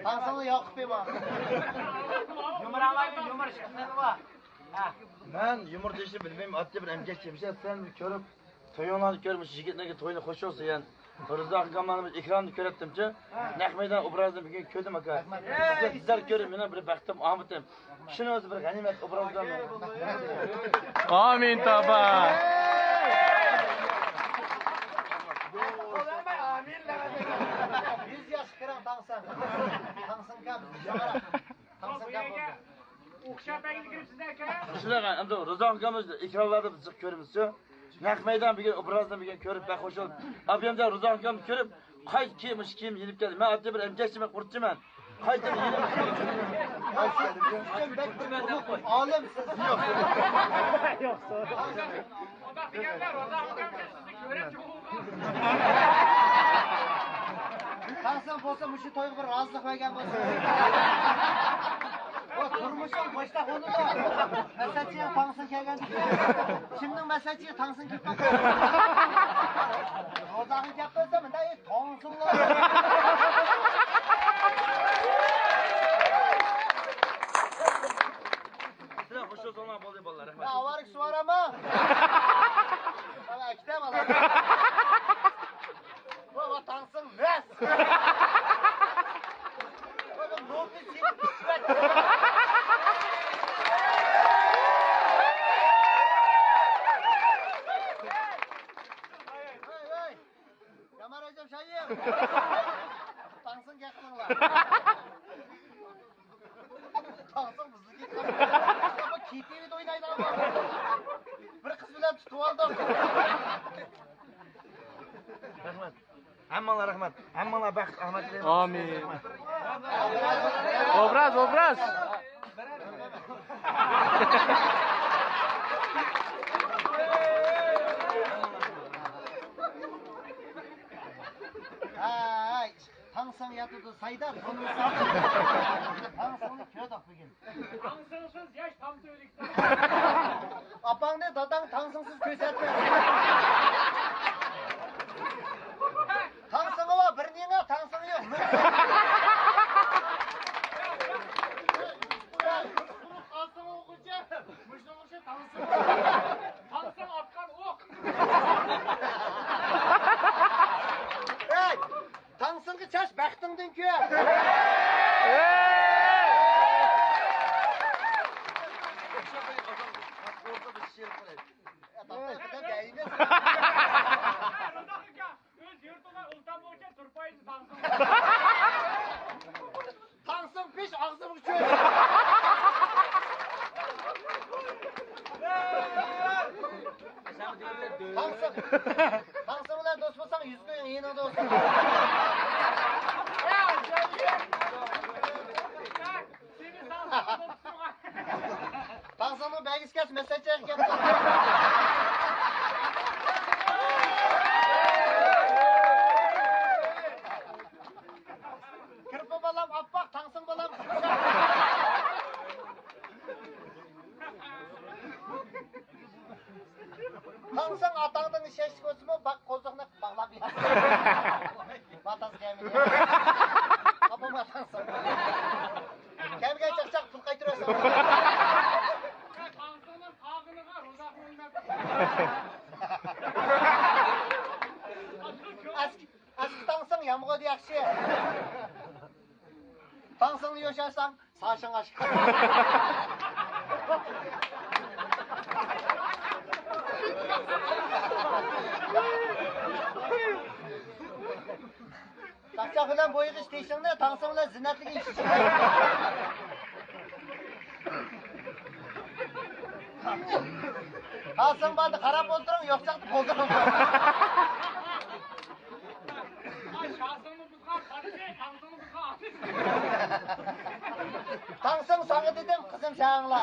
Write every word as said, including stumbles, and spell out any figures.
تاڭسىڭنى ياقۇپ بېرىڭ. يۇمۇر ئالايلى، يۇمۇر، شۇ قىلىۋا. ھە. مەن يۇمۇر دېيىشنى بىلمەيمەن، ئاددىي بىر ئەمگەكچى. مىسال، سەن كۆرۈپ، تويۇڭلارنى كۆرۈپ، مۇشۇ يىگىتلەرگە تويىنى خوش بولسۇن، يەن. رىزا ئاكاملارنى ئېكراندا كۆرەتتىمچۇ، نەق مەيدان ئوبرازىنى بۈگۈن كۆردۈم، ئاكا. سىزلەر كۆرۈپ، مېنىڭ بىر بەختىم، ئامىتىم. شۇنىڭ ئۆزى بىر غەنىيمەت ئوبرازلار. ئامىن، تاپا. يۈز ياشقا كىرىڭ، تاڭسىڭ. تاڭسىڭكا بىز جامارا. تاڭسىڭكا بولدى. ئوخشاپ ئەگىلى كىرىپسىز ئەكە. شۇنداق، ئەمدى رىزا ئاكىمىز ئېكرانلاردا بىز جىق كۆرىمىز. نەق مەيدان بۈگۈن ئوبرازنى بۈگۈن كۆرۈپ بەك خوش بولدۇم. ئابىيەمدە رىزا ئاكامنى كۆرۈپ، قايت كىيىم، مۇشۇ كىيىم يېنىپ كەلدى. مەن ئاددىي بىر ئەمگەكچىمەن، قۇرتچىمەن. قايتىم يېنىپ. ئالىمسىز. يوق. تاڭسىڭ بولسا مۇشۇ تويغا بىر رازىلىق بەرگەن بولسا. ئۇ تۇرمۇشنىڭ بوشلۇق ئورنىدا. مەسەلچى تاڭسىڭ كەلگەندىكىن، كىمنىڭ مەسەلچى تاڭسىڭ كېلىپ قالدى. روزاغا گەپ قىلسا، مۇنداق، ئى، تاڭسىڭلار. سىلەر خوش بولساڭلار بولدى، بالىلار. رەھمەت. ئاۋارە كىشى بارمۇ؟ ئەكتەم ئالا. بۇ، بۇ تاڭسىڭ مەس. بۇ، بۇ نوپۇز يېتىپ چۈشۈۋەتتى. ۋاي، ۋاي. يامان ئەجەب شايىم. تاڭسىڭ گەپ قىلىڭلار. تاڭسىڭ بىزنىڭكى. كېتىۋىدى ئوينايدىغان. بىر قىز بىلەن تۇتۇپ ئالدۇق. رەھمەت. ھەممىڭلار رەھمەت. ھەممىڭلار بەخت ئامەت تىلەيمەن. ئامىن. ئوبراز، ئوبراز. ھەي، تاڭسىڭ ياتىدۇ سايدا، تونۇمسان. تاڭسىڭنى كۆردۇق بۈگۈن. تاڭسىڭسىز ياش تام تۆۋلۈكتە. ئاپاڭنى داداڭ تاڭسىڭسىز كۆرسەتمە. تاڭسىڭى بار، بىر نېڭە، تاڭسىڭى يوق. تاڭسىڭ ئوقۇچى، مۇشۇنىڭ ئوخشاش تاڭسىڭ. تاڭسىڭ ئاتقان ئوق. ھەي! تاڭسىڭغا چاچ، بەختىڭدىن كۆر. ئۆز يۇرتىدا ئۇلتان بولغۇچە تۇرپايدىن تاڭسىڭ. تاڭسىڭ پىش، ئاغزىمغا چۆل. تاڭسىڭ، تاڭسىڭ بىلەن دوست بولساڭ، يۈز كۆيۈڭ يېنىڭدا بولسۇن. تاڭسىڭنىڭ بەگىسى كەلسە، مەسلىھەتچى ئەكەپ. كىرپە بالام ئاپئاق، تاڭسىڭ بالام. تاڭسىڭ ئاتاڭدىن شەشلىك بولسىمۇ، باق قوزۇقنى باغلاپ ياتىسەن. ماتاز كەلمىدى. ئاپام ئاتاڭسىڭ. كەلمىگەن چاقچاق پۇل قايتۇرۇۋەتسەڭ. تاڭسىڭنىڭ قاغىنىغا روزا قىلىنماپتۇ. ئەسكى، ئەسكى تاڭسىڭ يامغۇردا ياخشى. تاڭسىڭنى يوشارساڭ، ساشىڭ ئاشىق. چاقچاق بىلەن بويىغىچ تېشىڭنى، تاڭسىڭ بىلەن زىننەتلىكىڭ ئىچىچىق. تاڭسىڭ باردا قاراپ ئولتۇرۇڭ، يوق چاغدا بولدۇرۇڭ. شاسىڭنى بۇزغان پادىشى، تاڭسىڭنى بۇزغان ئادىل. تاڭسىڭ ساڭا دېدىم، قىزىم سەن ئاڭلا.